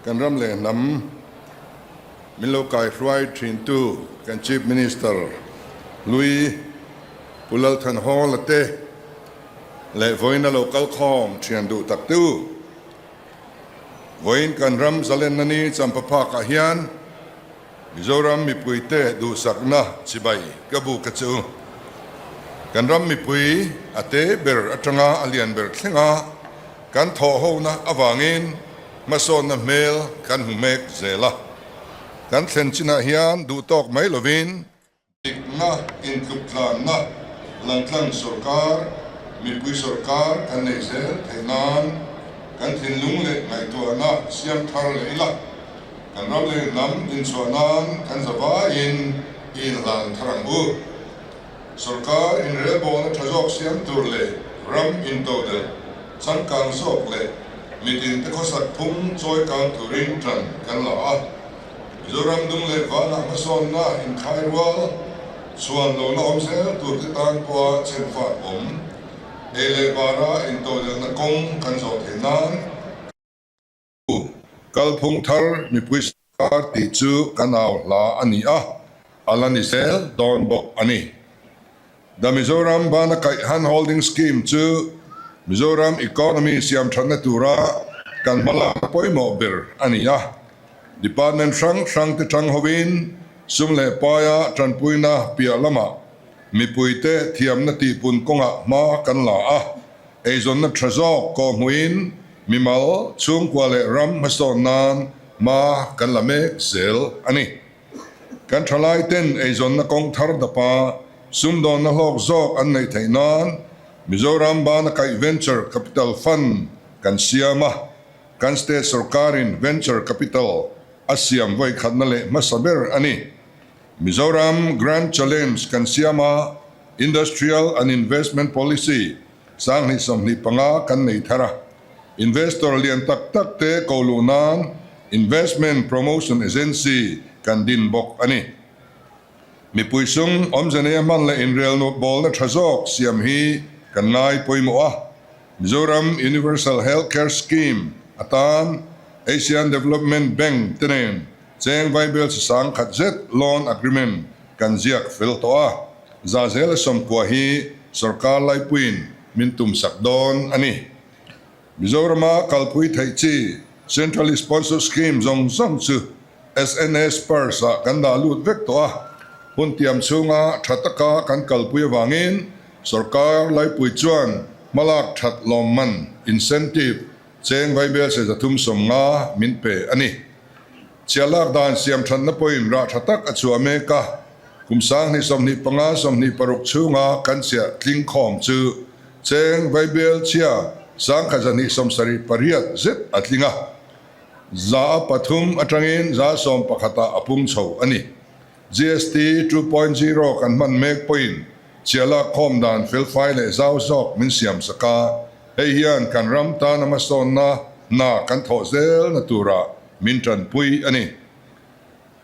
Kan ram leh hnam min lo kaihruai thintu kan Chief Minister Hlui Pu Lalthanhawla te leh vawiin a lo kalkhawm thian duh tak te u. Vawiin kan ram zalenna ni champaphakah hian Mizoram mipuite duhsakna chibai ka buk a che u. Kan ram mipui a te ber atanga a lian ber thlenga kan thawhhona avangin hmasawnna hmel kan hmu mek zel a. Kan thlen chinah hian duhtawk mai lovin, Dikna, intluk tlanna, langtlang sorkar, mipui sorkar kan nei zel theih nan kan thinlung leh ngaihtuahna siam thar leh ila, kan ram leh hnam inchhuah nan kan zavaiin i inhlan thar ang u. Sorkar inrelbawlna tha zawk siam tur leh ram intodelh changkang zawk leh mitinte khawsak phung chawikang turin tan kan la a. Mizoram dung leh vanah hmasawnna inkhai rual chhuan lo la awm zel tur te tan pawha chhenfat awm ei leh bara intodelhna kawng kan zawh theih nan kalphung thar mipui sawrkar tih chu kan au hla a ni a, a la ni zel dawn bawk a ni. The Mizoram Bana Kaih Hand Holding Scheme chu Mizoram economy siam thatna tura kan hmalakna pawimawh ber a ni a. Department hrang hrang te tang hovin sum leh paia tanpuina piah lamah mipuite thiamna tihpun kawngah hma kan la a, eizawnna tha zawk kawhhmuhin mimal, chhungkua leh ram hmasawn nan hma kan la mek zel a ni. Kan thalai ten eizawnna kawng thar dapa sumdawnna hlawk zawk an neih theih nan Mizoram Bana Kaih Venture Capital Fund kan siam a, kan state sorkarin Venture Capital a siam vawi khatna leh hmasa ber a ni. Mizoram Grand Challenge kan siam a, Industrial and Investment Policy 2025 kan nei thar a, Investor lian tak tak te ko luh nan Investment Promotion Agency kan din bawk a ni. Mipui sum awmze neia hman leh inrel nuap bawlna tha zawk siam hi kan ngai pawimawh a. Mizoram Universal Health Care Scheme atan Asian Development Bank te nen cheng vaibel chi sang khat zet loan agreement kan ziak fel tawh a. 1090 hi sorkar laipuiin min tumsak dawn a ni. Mizorama kalpui theih chi Centrally Sponsored Scheme zawng zawng chu SNS Purse ah kan dah lut vek tawh a, hun tiam chhunga tha taka kan kalpui avangin sorkar laipui chuan hmalak that lawmman, incentive, cheng vaibel 350 min pe a ni. Chialak dan siam thatna pawhin rah tha tak a chhuah mek a, kum 2025 26 chhunga kan chiah tling khawm chu cheng vaibel chhia 1278 zet a tling a, 3% atangin 11% ah a pung chho a ni. GST 2.0 kan hman mek pawhin chialak khawm dan felfai leh zau zawk min siam sak a, hei hian kan ram tana hmasawnna hna kan thawh zelna turah min tanpui a ni.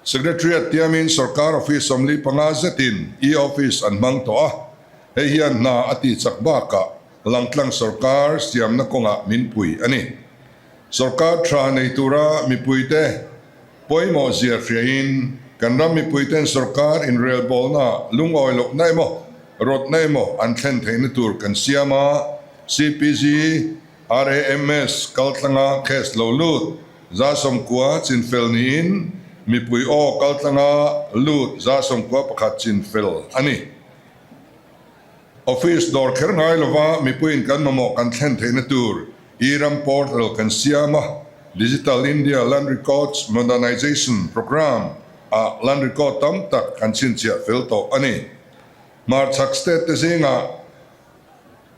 Secretariat tiamin sorkar office 45 zetin e-office an hmang tawh a, hei hian hna a tih chak bakah langtlang sorkar siamna kawngah min pui a ni. Sorkar tha nei tura mipuite pawimawh zia hriain kan ram mipuiten sorkar inrelbawlna lungawi lohna emaw rawtna emaw an thlen theihna tur kan siam a, CPG, RAMS kaltlanga case lo lut 90 chinfel niin mipui aw kaltlanga lut 91 chinfel a ni. Office dawr kher ngai lova mipuiin kan mamawh kan thlen theihna tur e-ram portal kan siam a, Digital India Land Records Modernization Programme ah land record tam tak kan chhinchhiah fel tawh a ni. Hmarchhak state te zingah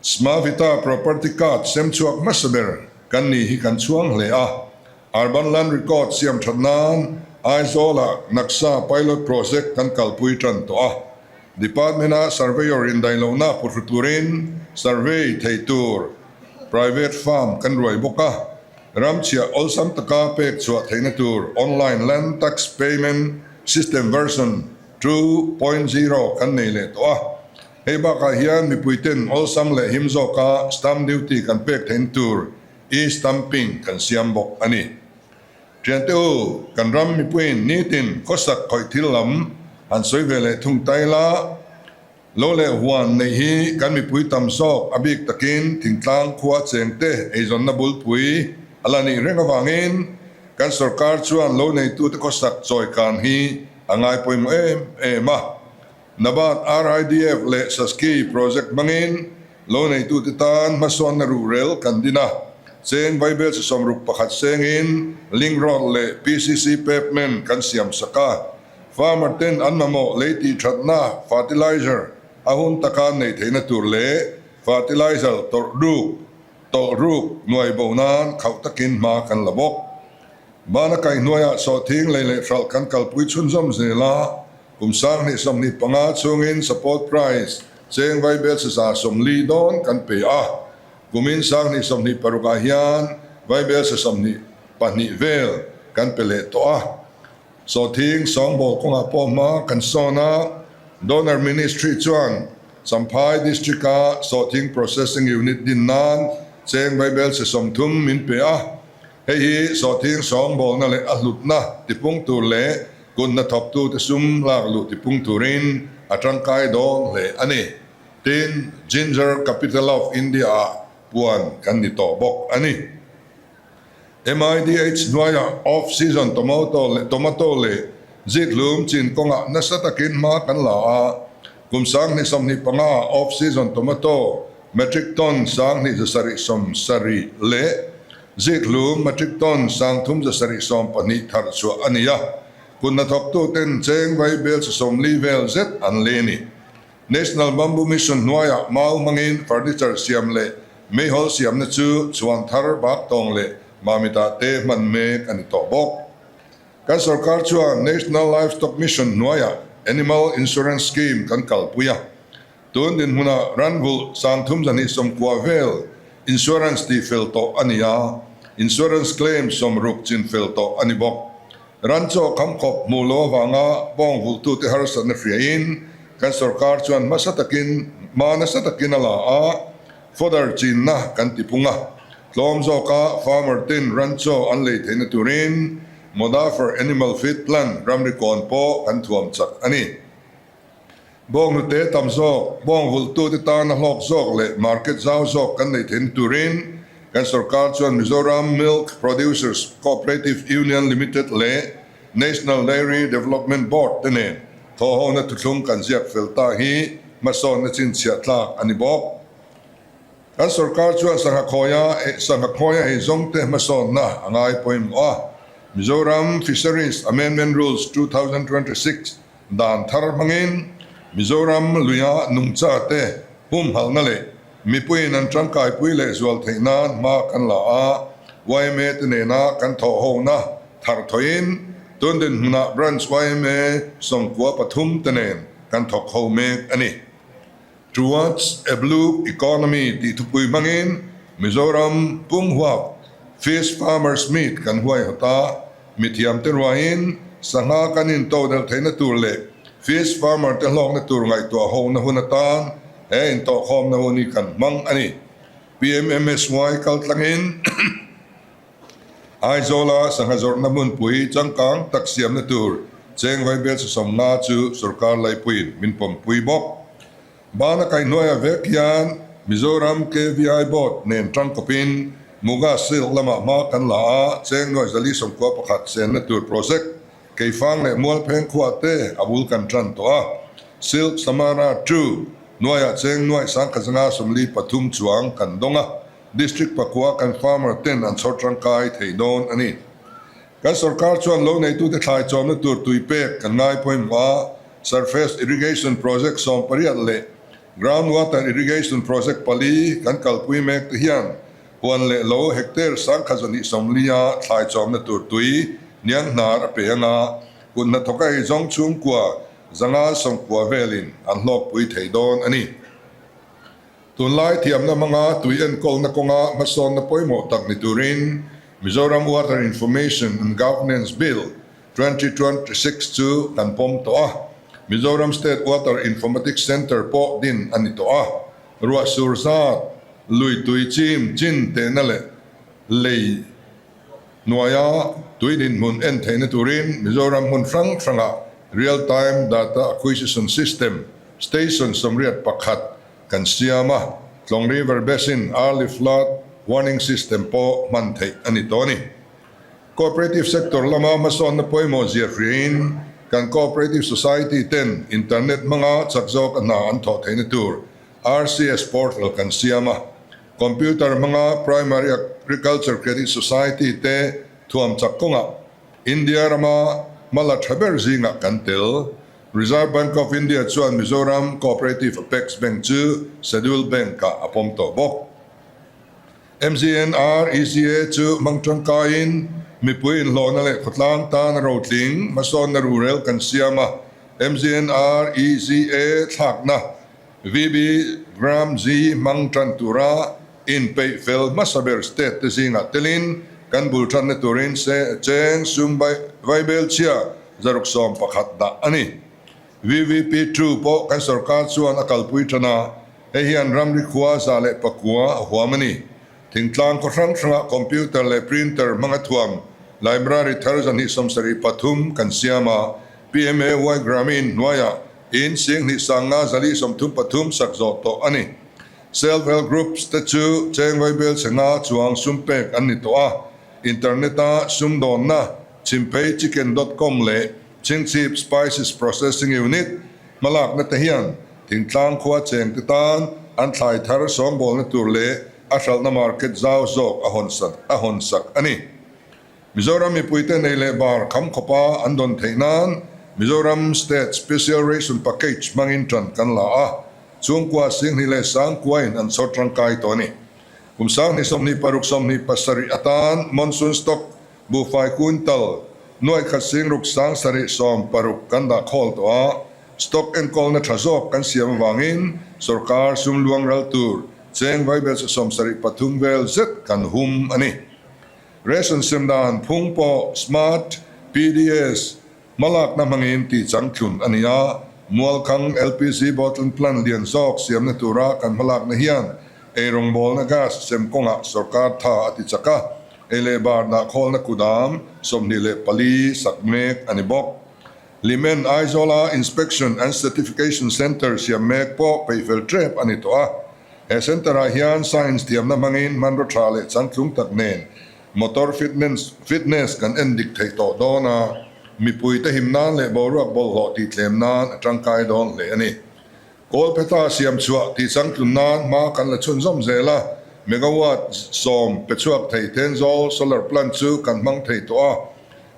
Smavita Property Card sem chhuak hmasa ber kan ni hi kan chhuang hle a, Urban Land Record siam that nan Aizawl-ah Naksa Pilot Project kan kalpui tan tawh a, Department-a Surveyor indaihlohna puthlu turin survey thei tur private firm kan ruai bawk a, ramchhiah awlsam taka pek chhuah theihna tur Online Land Tax Payment System Version 2.0 kan nei leh tawh a. Hei bakah hian mipuiten awlsam leh him zawka stamp duty kan pek theihna tur e-stamping kan siam bawk a ni. Thiante u, kan ram mipuiin nitin khawsak khawih thil lam han sawi ve leh thung ta ila, lo leh huan neih hi kan mipui tam zawk a bik takin thingtlang khua chengte eizawnna bulpui a la nih reng avangin kan sorkar chuan lo neitute khawsak chawikan hi a ngai pawimawh em em a. NABARD, RIDF leh SASCI project hmangin lo neitute tan hmasawnna ruhrel kan din a, cheng vaibel chi 61 sengin link road leh PCC pavement kan siam sak a, farmer ten an mamawh lei tih thatna fertilizer a hun taka neih theihna tur leh fertilizer tawrh ruk tawlh ruk nuai bo nan khauh takin hma kan la bawk. Bana kaihhnuaiah sawhthing lei leh hralh kan kalpui chhunzawm zel a, Kum 2025 chhungin support price cheng vaibel sisa 40 dawn kan pe a, kumin 2026 ah hian vaibel sa 22 vel kan pe leh tawh a. Sawhthing sawngbawl kawngah pawh hma kan sawn a, Donor Ministry chuan Champhai District-a sawhthing processing unit din nan cheng vaibel sa 30 min pe a, hei hi sawhthing sawngbawlna leh a hlutna tipung tur leh Kut hnathawktute sum lak luh tipung turin a tangkai dawn hle a ni. Tin, Ginger Capital of India-ah puan kan ni tawh bawk a ni. MIDH hnuaiah off-season tomato leh tomato leh zikhlum chin kawngah nasa takin hma kan la a, kum 2025-ah off-season tomato metric ton 2770 leh Zikhlum metric ton 3712 thar chhuah a ni a, kut hnathawktuten cheng vai bel chi 40 vel zet an lei a ni. National Bamboo Mission hnuaiah mau hmangin furniture siam leh meihawl siamna chu chhuan thar bak tawng leh Mamitah te hman mek a ni tawh bawk. Kan sorkar chuan National Livestock Mission hnuaiah Animal Insurance Scheme kan kalpui a, Tun dinhmunah ranvulh 3290 vel insurance tih fel tawh a ni a, insurance claim 60 chin fel tawh a ni bawk. Ran chaw khamkhawp hmuh lo avanga bawng vulhtute harsatna hriain kan sorkar chuan hmasa takin hma nasa takin a la a, fodder chinna kan tipung a, tlawm zawka farmer ten ran chaw an lei theihna turin Modafer Animal Feed Plant ramri kawn pawh kan thuam chak a ni. Bawnghnute tam zawk, bawng vulhtute tana hlawk zawk leh market zau zawk kan neih theihna turin kan sorkar chuan Mizoram Milk Producers Cooperative Union Limited leh National Dairy Development Board te nen thawhhona thuthlung kan ziak fel ta hi hmasawnna chinchhiah tlak a ni bawk. Kan sorkar chuan sangha khawia sangha khawia eizawngte hmasawnna a ngai pawimawh a, Mizoram Fisheries Amendment Rules 2026 dan thar hmangin Mizoram luia nungcha te humhalhna leh mipuiin an tangkaipui leh zual theih nan hma kan la a, yma te nena kan thawhhona thar thawhin tun dinhmunah Branch yma 93 te nen kan thawk ho mek a ni. Towards a Blue Economy tih thupui hmangin Mizoram pum huap Fish Farmers Meet kan huaihawt a, mithiamte ruahin sangha kan intodelh theihna tur leh fish farmer te hlawkna tur ngaihtuah hona hun atan he intawhkhawmna hun hi kan hmang a ni. PMMSY kaltlangin Aizawla sangha zawrhna hmunpui changkang tak siamna tur cheng vaibel chi 50 chu sorkar laipuiin min pawmpui bawk. Bana kaihhnuaiah vek hian Mizoram KVI Board nen tangkawpin Muga Silk lamah hma kan la a, cheng 491 senna tur project Keifang leh Mualpheng khuah te a bul kan tan tawh a, Silk Samara ii hnuaiah cheng 1543 chuang kan dawng a. District pakua kan farmer ten an chhawr tangkai thei dawn a ni. Kan sorkar chuan lo neitute thlai chawmna tur tui pek kan ngai pawimawh a, Surface Irrigation Project 18 leh Ground Water Irrigation Project pali kan kalpui mek te hian huan leh lo hectare 1240 a thlai chawmna tur tui hniang hnar a pe anga kut hnathawk a eizawng chhungkua 590 velin an hlawkpui thei dawn a ni. Tunlai thiamna hmanga tui enkawlna kawnga hmasawnna pawimawh tak ni turin Mizoram Water Information and Governance Bill, 2026 chu kan pawm tawh a, Mizoram State Water Informatics Centre pawh din a ni tawh a, ruah sur zat, lui tui chim chin tehna leh lei. Hnuaia tui dinhmun en theihna turin Mizoram hmun hrang hrangah Real Time Data Acquisition System Station 81 kan siam a, Tlawng River Basin Early Flood Warning System pawh hman theih a ni tawh a ni. Cooperative sector lama hmasawnna pawimawh zia hriain kan Cooperative Society ten internet hmanga chak zawk a hna an thawh theihna tur RCS portal kan siam a, Computer hmanga Primary Agriculture Credit Society te thuam chak kawngah India rama hma la tha ber zingah kan tel. Reserve Bank of India chuan Mizoram Cooperative Apex Bank chu Scheduled Bank-ah a pawm tawh bawk. MGNREGA chu hmang tangkaiin mipui inhlawhna leh khawtlang tan a rotling hmasawnna rurel kan siam a, MGNREGA thlakna VB Gram G hmang tan tura inpeih fel hmasa ber state te zingah telin kan bul tanna turin cheng sum vaibel chhia 611 dah a ni. VVP ii pawh kan sorkar chuan a kalpui tan a, hei hian ramri khua 109 a huam a ni. Thingtlang khaw hrang hrangah computer leh printer hmanga thuam library thar 273 kan siam a, PMAY Gramin hnuaiah In 25 433 sak zawh tawh a ni. Self Help Groups te chu cheng vaibel chhe nga chuang sum pek an ni tawh a, Internet a sumdawnna Chhimphei Chicken dot com leh Chhingchhip Spices Processing Unit hmalakna te hian thingtlang khua cheng te tan an thlai thar sawngbawlna tur leh a hralhna market zau zawk a hawn sak a ni. Mizoram mipuite nei leh bar kham khawpa an dawn theih nan Mizoram State Special Ration Package hmangin ṭan kan la a, chhungkua 2000 leh sangkuain an chhawr ṭangkai tawh a ni. Kum 2026 27 atan Monsoon Stock buhfai quintal nuaikhat 6 760 kan dah khawl tawh a, stock enkawlna ṭha zawk kan siam avangin sorkar sum luang ral tur cheng vaibel 73 vel zet kan hum a ni. Ration sem dan phung pawh Smart PDS hmalakna hmangin tih changtlun a ni a, Mualkhang LPG bottle plant lian zawk siamna tura kan hmalakna hian eirawngbawlna gas sem kawngah sorkar tha a ti chak a, ei leh bar dahkhawlna kudam 24 sak mek a ni bawk. Hlimen Aizawla Inspection and Certification Centre siam mek pawh peihfel tep a ni tawh a. He centre-ah hian science thiamna hmangin hmanraw tha leh changtlung tak nen motor fitness fitness kan en dik theih tawh dawn a, mipuite him nan leh boruak bawlhhlawh tih tlem nan a tangkai dawn hle a ni. Kawlpheta siam chhuah tih changtlun nan hma kan la chhunzawm zel a, megawatt 10 pe chhuak thei Thenzawl solar plant chu kan hmang thei tawh a,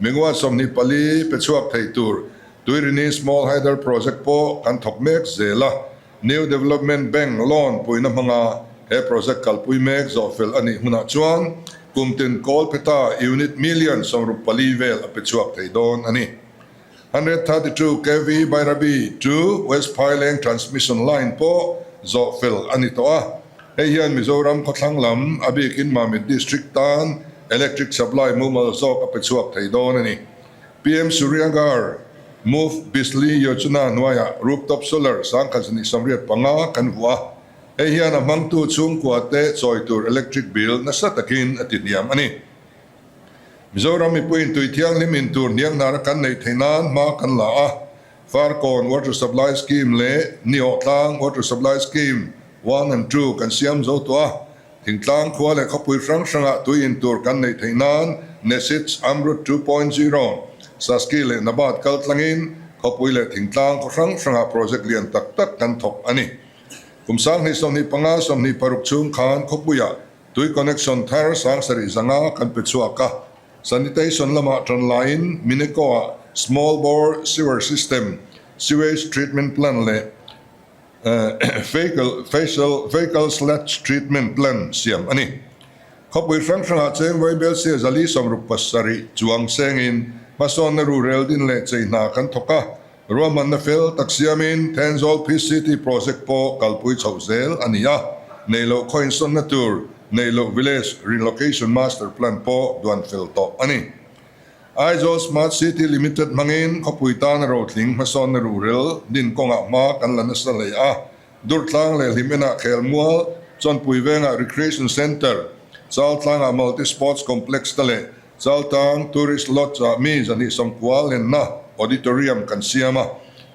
megawatt 24 pe chhuak thei tur Tuirini Small Hydel Project pawh kan thawk mek zel a. New Development Bank loan puihna hmanga he project kalpui mek zawhfel a nih hunah chuan kum tin Kawlpheta unit million 64 vel a pe chhuak thei dawn a ni. 132 kv Bairabi to West Phaileng transmission line pawh zawhfel a ni tawh a, hei hian Mizoram khawthlang lam a bikin Mamit District tan electric supply mumal zawk a pe chhuak thei dawn a ni. PM Surya Ghar Muft Bijli Yojana hnuaiah rooftop solar 1185 kan vuah a, hei hian a hmangtu chhungkua te chawi tur electric bill nasa takin a ti hniam a ni. Mizoram mipuiin tui thianghlim in tur hnianghnar kan neih theih nan hma kan la a, Farkawn Water Supply Scheme leh Niawhtlang Water Supply Scheme one and two kan siam zo tawh a, Thingtlang khua leh khawpui hrang hrangah tui in tur kan neih theih nan NESIDS Amrut 2.0, Saski leh Nabad kal tlangin khawpui leh thingtlang khaw hrang hrangah project lian tak tak kan thawk a ni. Kum 2025 26 chhung khan khawpuiah tui connection thar 7500 kan pe chhuak a. Sanitation lamah tan laiin Mineco-ah small bore sewer system, sewage treatment plant leh Fecal facial Fecal sludge treatment plant siam a ni. Khawpui hrang hrangah cheng vaibel sia 467 chuang sengin hmasawnna rurel din leh chei hna kan thawk a, ruahmanna fel tak siamin Thenzawl PCT project pawh kalpui chhoh zel a ni a, neihloh khaw insawnna tur Neihloh Village Relocation Master Plan pawh duan fel tawh a ni. Aizawl Smart City Limited hmangin khawpui tana rotling hmasawnna rurel din kawngah hma kan la nasa hle a, Durtlang leh Hlimenah Khelmual, Chawnpui Vengah Recreation Centre, Chaltlangah Multi Sports Complex te leh Chaltang Tourist Lodge-ah mi 290 lenna Auditorium kan siam a,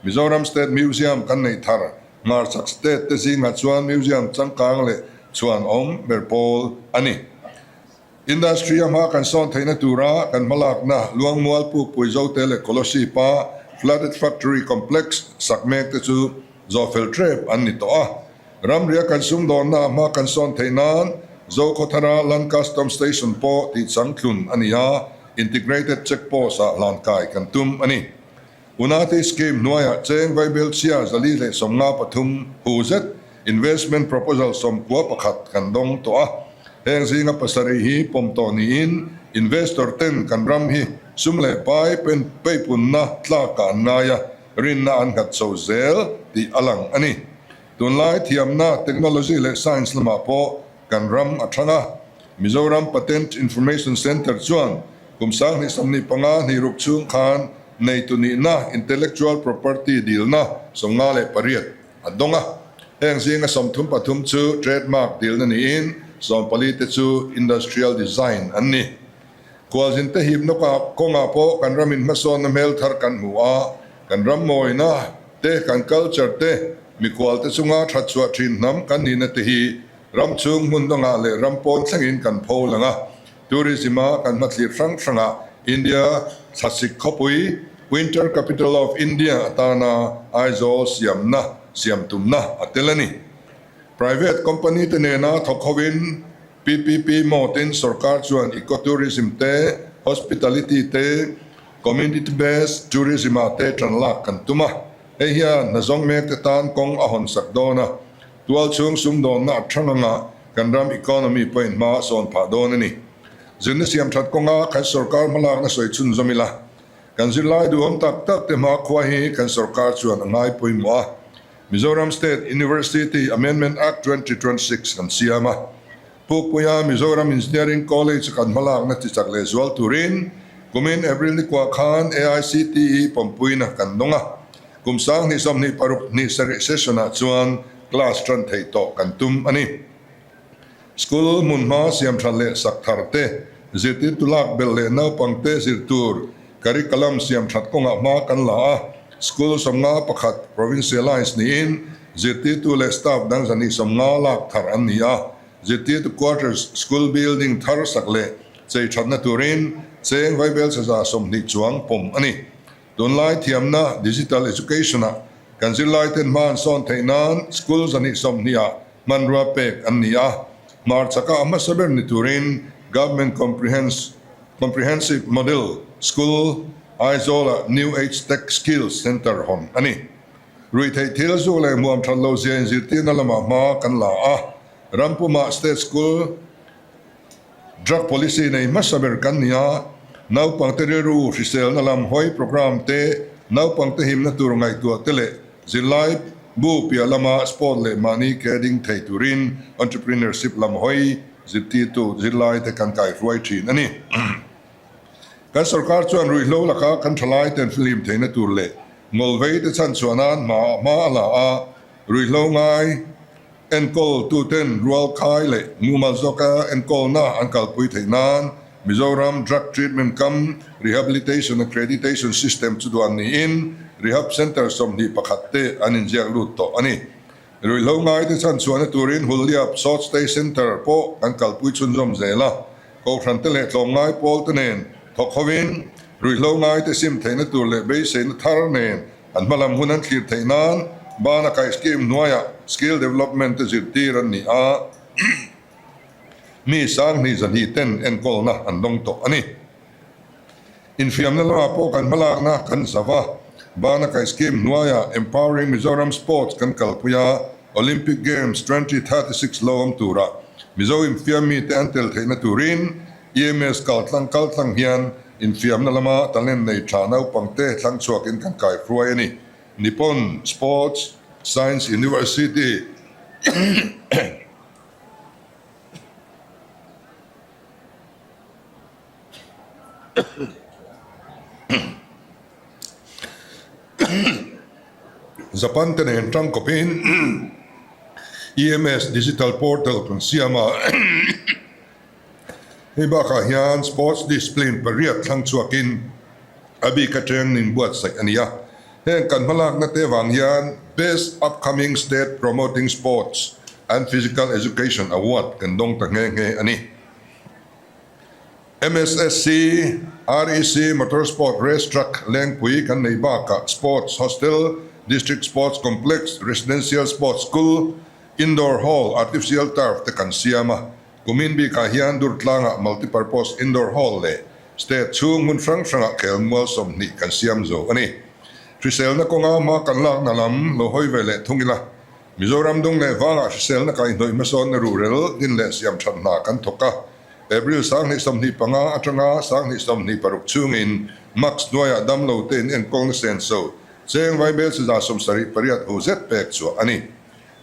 Mizoram State Museum kan neih thar. Hmarchhak State te zingah chuan Museum changkang leh chhuan awm ber pawl a ni. Industry a hma kan sawn theihna tura kan hmalakna Luangmual Pukpui Zote leh Kolosip-a Flooded Factory Complex sak mek te chu zawhfel tep an ni tawh a. Ramria kan sumdawnna hma kan sawn theih nan Zokhawthara Land Custom Station pawh tih changtlun a ni a, Integrated Check Post-ah hlankai kan tum a ni. Unati Scheme hnuaiah cheng vaibelchhia 453 hu zet Investment Proposal 91 kan dawng tawh a. Heng zinga pasarih hi pawm tawh niin investor ten kan ram hi sum leh pai peipunna tlakah an ngai a, rinna an nghat chho zel tih a lang a ni. Tunlai thiamna, technology leh science lamah pawh kan ram a thang a. Mizoram Patent Information Centre chuan kum 2025 hnih ruk chhung khan neitu nihna, intellectual property, dilna 58 a dawng a. Heng zinga 33 chu trademark dilna niin 14 te chu industrial design an ni. Khualzin te hipna kawngah pawh kan ramin hmasawnna hmel thar kan hmu a, kan ram mawina te, kan culture te, mikhual te chunga that chhuah thin hnam kan nihna te hi ram chhung hmun dangah leh ram pawn thlengin kan pho lang a. Tourism-a kan hmathlir hrang hrangah India thlasik khawpui, Winter Capital of India, atana Aizawl siamna siam tumna a tel a ni. Private company te nena thawk hovin PPP mode-in sorkar chuan eco-tourism te, hospitality te, community-based tourism-ah te tan lak kan tum a. Hei hian hnazawng mek te tan kawng a hawn sak dawn a, tual chhung sumdawnna a thang anga kan ram economy pawhin hma a sawn phah dawn a ni. Zirna siam that kawnga kan sorkar hmalakna sawi chhunzawm ila, kan zirlai duhawm tak tak te hmakhua hi kan sorkar chuan a ngai pawimawh a. Mizoram State University Amendment Act 2026 kan siam a, Pukpuia Mizoram Engineering College a kan hmalakna chi chak leh zual turin kumin April ni kuah khan AICTE pawmpuina kan dawng a, kum 2026 27 session-ah chuan class tan theih tawh kan tum a ni. School hmunhma siam tha leh sak thar te, zirtirtu lak belh leh naupangte zir tur curriculum siam that kawngah hma kan la a, school 51 provincialise niin zirtirtu leh staff dang 250 lak thar an ni a, zirtirtu quarters school building thar sak leh chei thatna turin cheng vaibel 120 chuang pawm a ni. Tunlai thiamna digital education-ah kan zirlaiten hma an sawn theih nan school 120 ah hmanrua pek an ni a, hmarchaka a hmasa ber ni turin Government Comprehensive Model School, Aizawl-ah New Age Tech Skills Centre hawn a ni. Ruihtheih thil zuk leh hmuam that lo zia inzirtirna lamah hma kan la a, rampumah State School Drug Policy nei hmasa ber kan ni a, naupangte rilru hriselna lam hawi programme te, naupangte himna tur ngaihtuah te leh zirlai bu piah lama sport leh mahni ke ding thei turin entrepreneurship lam hawi zirtirtu zirlai te kan kaihruai thin a ni. Kan sorkar chuan ruihhlo laka kan thalai ten fihlim theihna tur leh ngawlvei te chhanchhuah nan hma hma a la a, ruihhlo ngai Enkawl tuten rualkhai leh mumal zawka enkawlna an kalpui theih nan Mizoram Drug Treatment Cum Rehabilitation Accreditation System chu duan niin Rehab Centre 21 te an inziak lut tawh a ni. Ruihhlo ngaite chhanchhuahna turin Hulliap Short Stay Centre pawh kan kalpui chhunzawm zel a, Kohhran te leh tlawmngai pawl te nen thawk hovin ruihhlo ngaite sim theihna tur leh beiseina thar nen An hmalam hun an thlir theih nan Bana Kai Scheme hnuaiah skill development te zirtir an ni a, mi 2002 ten enkawlna an dawng tawh a ni. Infiamna lamah pawh kan hmalakna kan zau a, Bana Kai Scheme hnuaiah Empowering Mizoram Sports kan kalpui a, Olympic Games 2036 lo awm tura Mizo infiam mite an tel theihna turin EMS kaltlang kaltlang hian infiamna lama talent nei tha naupangte thlang chhuakin kan kaihruai a ni. Nippon Sports Science University Japan te nen tangkawpin EMS Digital Portal kan siam a. Hei bakah hian Sports Discipline pariat thlang chhuakin a bik atang nin buatsaih a ni a. Heng kan hmalakna te vang hian Best Upcoming State Promoting Sports and Physical Education Award kan dawng ta nghe nghe a ni. MSSC, REC Motorsport Race Track Lengpui kan nei bakah Sports Hostel, District Sports Complex, Residential Sports School, Indoor Hall, Artificial Turf te kan siam a. Kumin bikah hian Durtlangah Multipurpose Indoor Hall leh State chhung hmun hrang hrangah khelmual 20 kan siam zo a ni. Hriselna kawnga hma kan lakna lam lo hawi ve leh thung ila, Mizoram dung leh vangah hriselna kaihhnawih hmasawnna ruhrel din leh siam that hna kan thawk a. April 2025 atanga 2026 chhungin Max hnuaiah damlo te in enkawlna senso cheng vaibel chi 78 hu zet pek chhuah a ni.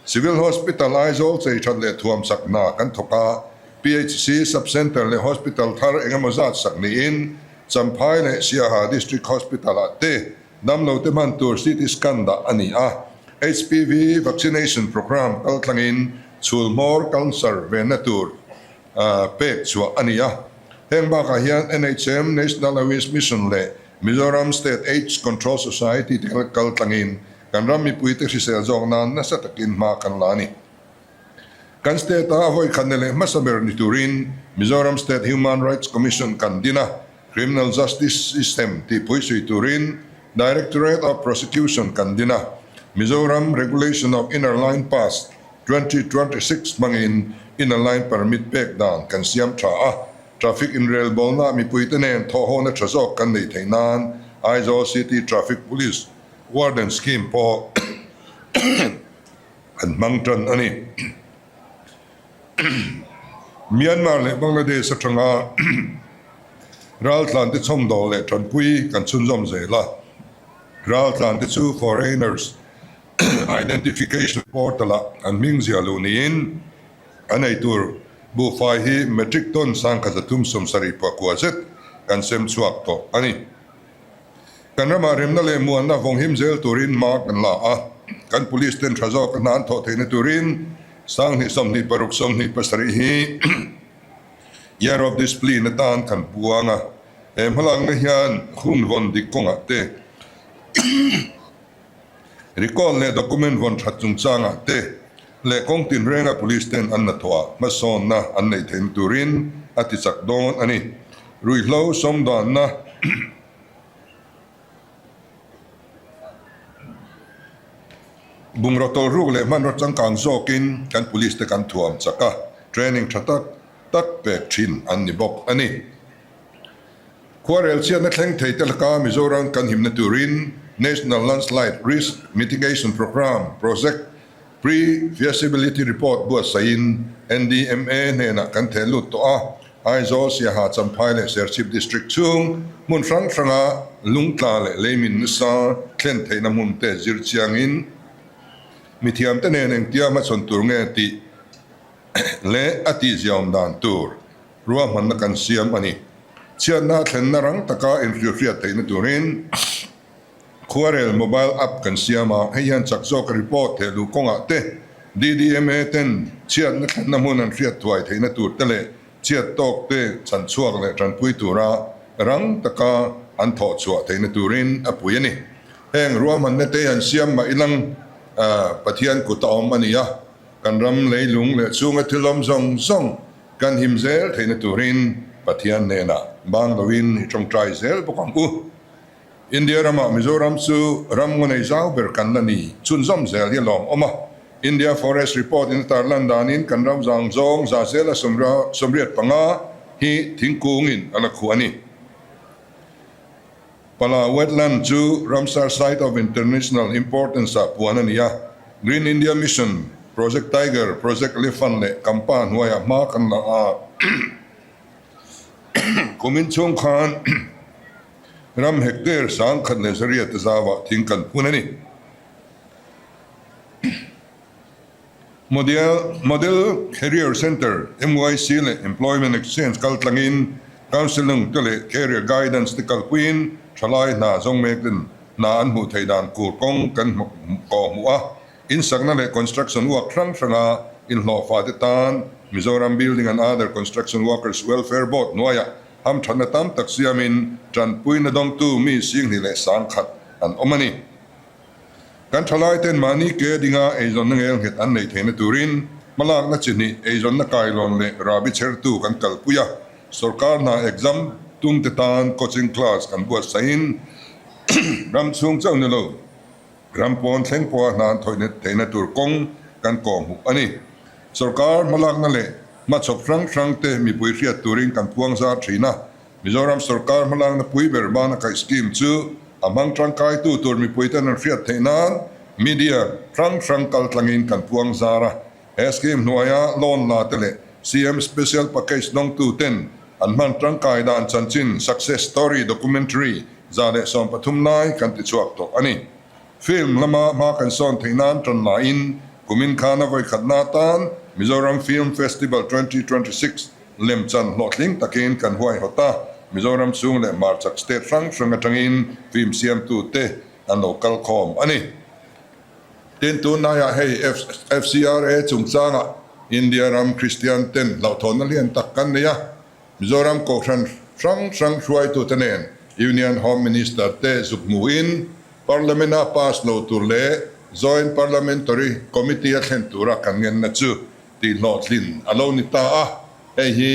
Civil Hospital Aizawl chei that leh thuam sak hna kan thawk a, PHC Sub Centre leh Hospital thar eng emaw zat sak niin Champhai leh Siaha District Hospital ah te damlo te hman tur CT scan dah a ni a. HPV vaccination programme kal tlangin chhul hmawr cancer venna tur pek chhuah a ni a. Heng bakah hian NHM, National Highways Mission leh Mizoram State AIDS Control Society te kal tlangin Kan ram mipuite hrisel zawk nan nasa takin hma kan la a ni. Kan state-a vawi khatna leh hmasa ber ni turin Mizoram State Human Rights Commission kan din a, Criminal Justice System tih phuisui turin Directorate of Prosecution kan din a, Mizoram Regulation of Inner Line Pass 2026 hmangin Inner Line Permit pek dan kan siam tha a, Traffic inrelbawlna mipuite nen thawhhawna tha zawk kan neih theih nan Aizawl City Traffic Police Warden scheme pawh an hmang tan a ni. Myanmar leh Bangladesh atanga raltlan te chhawmdawl leh tanpui kan chhunzawm zel a, raltlan te chu Foreigners Identification Portal ah an hming zia luh niin an ei tur buhfai hi metric ton 1374 zet kan sem chhuak tawh a ni. Kan ramah remna leh muanna vawnghim zel turin hma kan la a, kan police ten tha zawk a hna an thawh theihna turin 2026 27 hi Year of Discipline atan kan puang a, he hmalakna hian hun vawn dik kawngah te, record leh document vawn that chungchangah te leh kawng tinrenga police ten an hnathawhah hmasawnna an neih theihna turin a ti chak dawn a ni. Ruihhlo sawmdanna Bungraw tawlhruk leh hmanraw changkang zawkin kan police te kan thuam chak a, training tha tak tak pek thin an ni bawk a ni. Khuarel chhiatna thleng thei te laka Mizoram kan himna turin National Landslide Risk Mitigation Programme Project Pre-Feasibility Report buatsaihin NDMA hnenah kan theh lut tawh a, Aizawl, Siaha, Champhai leh Serchhip District chhung hmun hrang hranga lungtla leh leimin nasa thlen theihna hmun te zir chiangin mithiamte nen engtia hmachhawn tur nge tih leh a tihziaawm dan tur ruahmanna kan siam a ni. Chhiatna thlenna rang taka inhrilhhriat theihna turin Khuarel mobile app kan siam a, hei hian chak zawka report theh luh kawngah te, DDMA ten chhiatna thlenna hmun an hriat thuai theihna tur te leh chhiat tawk te chhan chhuak leh tanpui tura rang taka an thawh chhuah theihna turin a pui a ni. Heng ruahmanna te an siam mah ilang Pathian kut a awm a ni a, kan ram leilung leh chhunga thil awm zawng zawng kan him zel theihna turin Pathian hnenah bang loin i tawngtai zel bawk ang u. India ramah Mizoram chu ram ngaw nei zau ber kan la ni. Chhunzawm zel hi a lawm awm a. India Forest Report in a tarlan danin kan ram zang zawng za zela 85 hi thingkungin a la khuh a ni. Pala Wetland chu Ramsar Site of International Importance ah puan a ni a. Green India Mission, Project Tiger, Project Elephant leh Campa hnuaiah hma kan la a. Kumin chhung khan Ram hectare 1108 zauah thing kan phun a ni. Model Model Career Centre, MYC, leh Employment Exchange kal tlangin Counselling te leh Career Guidance te kalpuiin thalai hna zawng mek ten hna an hmuh theih dan kur kawng kan kawh hmuh a, insakna leh construction work hrang hranga inhlawhfa te tan. Mizoram Building and Other Construction Workers Welfare Board hnuaiah hamthatna tam tak siamin tanpuina dawngtu mi singhnih leh sangkhat an awm a ni. Kan thalaiten mahni ke dinga eizawnna ngel nghet an neih theihna turin hmalakna chi hnih eizawnna kailawn leh rahbi chhertu kan kalpui a, sorkar hna exam tumte tan coaching class kan buatsaihin ram chhung chauh ni lo ram pawn thleng pawha hna an thawih theihna tur kawng kan kawhhmuh a ni. Sorkar hmalakna leh hmachhawp hrang hrangte mipui hriat turin kan puang zar thin a, Mizoram sorkar hmalakna pui ber bana kaih scheme chu a hmang tangkaitu tur mipuiten an hriat theih nan media hrang hrang kal tlangin kan puang zar a. He scheme hnuaia loan la te leh CM Special Package dawngtu ten an hman tangkai dan chanchin success story documentary 113 lai kan ti chhuak tawh a ni. Film lama hma kan sawn theih nan tan laiin kumin khana vawikhatna atan Mizoram Film Festival 2026 Lemchan hlawhtling takin kan huaihawt a, Mizoram chhung leh hmarchak state hrang hrang atangin film siamtute an lo kal khawm a ni. Tin, tunlaiah hei FCRA chungchangah India ram Kristian ten hlauhthawnna lian tak kan nei a, Mizoram Kohhran hrang hrang hruaitute nen Union Home Minister te zuk hmuhin Parliament-a pass lo tur leh Joint Parliamentary Committee-a thlen tura kan ngenna chu Tihhlawhtlin a lo ni ta a, hei hi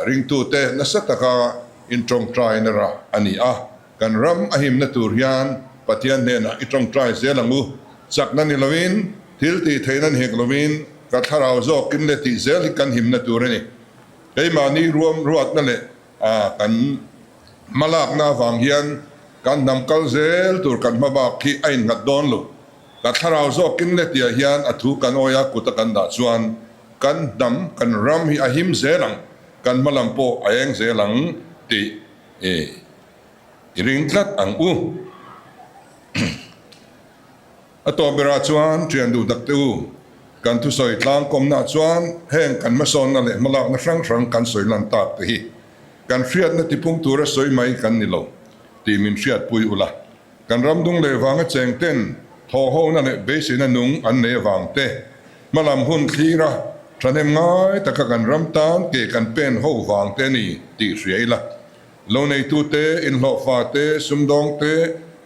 ringtute nasa taka intawngtaina rah a ni a. Kan ram a himna tur hian Pathian hnenah i tawngtai zel ang u. Chakna ni loin, thil tih theihna ni hek loin, ka thlarau zawkin le tih zel hi kan himna tur a ni. Keimahni ruam ruatna leh kan hmalakna avang hian kan hnam kal zel tur kan hmabak hi a innghat dawn lo. Ka thlarau zawkin le tiah hian a thu kan awi a kut a kan dah chuan kan hnam, kan ram hi a him zel ang, kan hma lam pawh a eng zel ang tih i ring tlat ang u. A tawp berah chuan thian duh tak te u, kan thusawi tlangkawmna chuan heng kan hmasawnna leh hmalakna hrang hrang kan sawi lan tak te hi kan hriatna tipung tura sawi mai kan ni lo tih min hriatpui ula. Kan ram dung leh vanga cheng ten thawhhona leh beiseina nung an nei avang te, hmalam hun thlira thahnem ngai taka kan ram tan ke kan pen ho vang te a ni tih hria ila. Lo neitu te, inhlawhfa te, sumdawng te,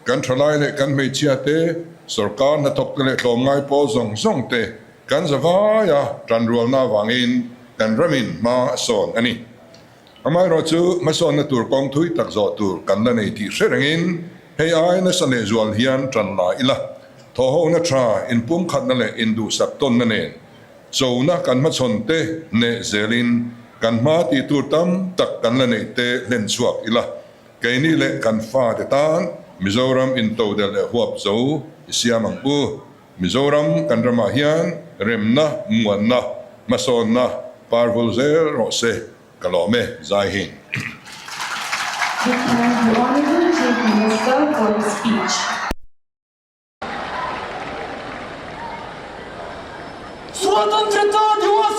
kan thalai leh kan hmeichhia te, sorkar hnathawk te leh tlawmngai pawl zawng zawng te kan zavaia tanrualna avangin kan ramin hma a sawn a ni. Amaherawh chu hmasawnna tur kawng thui tak zawh tur kan la nei tih hre rengin hei ai nasa lehzual hian tan la ila. Thawhhona tha, inpumkhatna leh induhsak tawnna nen chona kan hmachhawn te neh zelin kan hma tih tur tam tak kan la neih te hlen chhuak ila. Keini leh kan fate tan Mizoram intodelh leh huap zo i siam ang u. Mizoram kan ramah hian remna, muanna, hmasawnna parvul zel rawh se. Ka lawm e, zai hi. We thank the Honourable Chief Minister for his speech. Swatantrata Diwas!